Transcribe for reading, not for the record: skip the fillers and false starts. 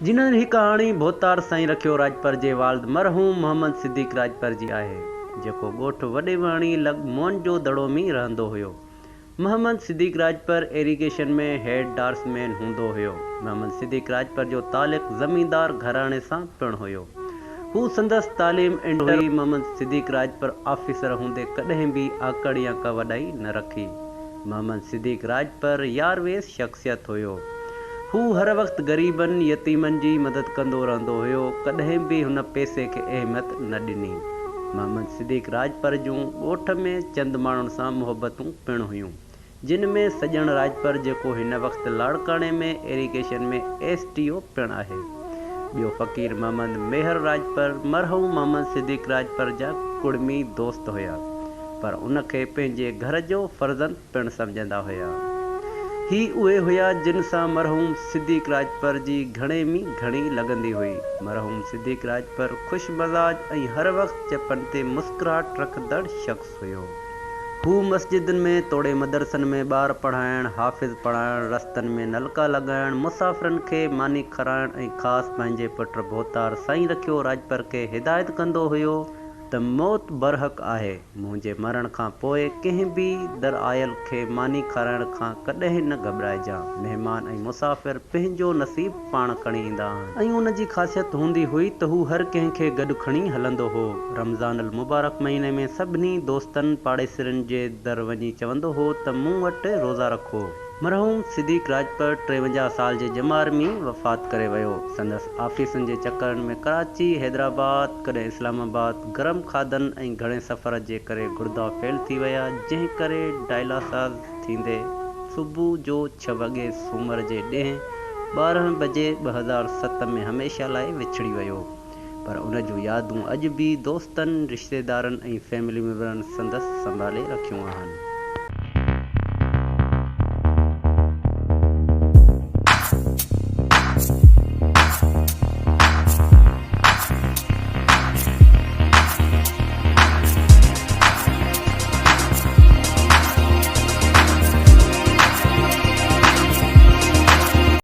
جنھن ھي ڪهاڻي ڀوتار سائين رکيو راڄپر جي والد مرحوم محمد صديق راڄپر جي آهي، جيڪو ڳوٺ وڏي وهڻي لڳ موئن جو دڙو ۾ رهندو هيو. Muhammad Siddique Rajpar irrigation ۾ head draughtsman هوندو هيو. محمد صديق راڄپر جو تعلق زميندار گهراڻي سان پڻ هيو. هو سندس تعليم انٽر هئي. محمد صديق راڄپر آفيسر هوندي ڪڏهن به آڪڙ يا ڪا وڏائي نه رکي. محمد صديق راڄپر يارويس شخصيت هيو. هو هر وقت غريبن، يتيمن جي مدد ڪندو رهندو هيو، ڪڏهن به هن پئسي کي اهميت نه ڏني. محمد صديق راڄپر جون ڳوٺ ۾ چند ماڻهن سان محبتون پڻ هيون، جن ۾ سڄڻ راڄپر جيڪو هن وقت لاڙڪاڻي ۾ ايريگيشن ۾ ايس ٽي او پڻ آهي. ٻيو فقير محمد ميهر راڄپر مرحوم محمد صديق راڄپر جا ڪڙمي دوست هيا، پر ان کي پنهنجي گهر جو فرزند پڻ سمجهندا هيا. هي اهي هيا جن سان مرحوم صديق راڄپر جي گهڻي ۾ گهڻي لڳندي هئي. مرحوم صديق راڄپر خوش مزاج ۽ هر وقت چپن تي مسڪراهٽ رکندڙ شخص هيو. هو مسجدن ۾ توڙي مدرسن ۾ ٻار پڙهائڻ، حافظ پڙهائڻ، رستن ۾ نلڪا لڳائڻ، مسافرن کي ماني کارائڻ ۽ خاص پنهنجي پٽ ڀوتار سائين رکيو راڄپر کي هدايت ڪندو هيو ته موت برحق آهي، منهنجي مرڻ کان پوء ڪنهن به در آيل کي ماني کارائڻ کان ڪڏهن نه گهٻرائجان، مهمان ۽ مسافر پنهنجو نصيب پاڻ کڻي ايندا آهن. ۽ ان جي خاصيت هوندي هئي ته هو هر ڪنهن کي گڏ کڻي هلندو هو. رمضان المبارڪ مهيني ۾ سڀني دوستن، پاڙيسرين جي در وڃي چوندو هو ته مون وٽ روزا رکو. مرحوم صديق راڄپر 53 سال جي ڄمار ۾ وفات ڪري ويو. سندس آفيسن جي چڪرن ۾ ڪراچي، حيدرآباد، ڪڏهن اسلام آباد، گرم کاڌن ۽ گهڻي سفر جي ڪري گڙدا فيل ٿي ويا، جنهن ڪري ڊائلاساز ٿيندي صبح جو ڇهه وڳي سومر جي ڏينهن 12 بجي 2007 ۾ هميشه لاء وڇڙي ويو. پر ان جون يادون اڄ به دوستن، رشتيدارن ۽ فيملي ميمبرن سندس سنڀالي رکيون آهن.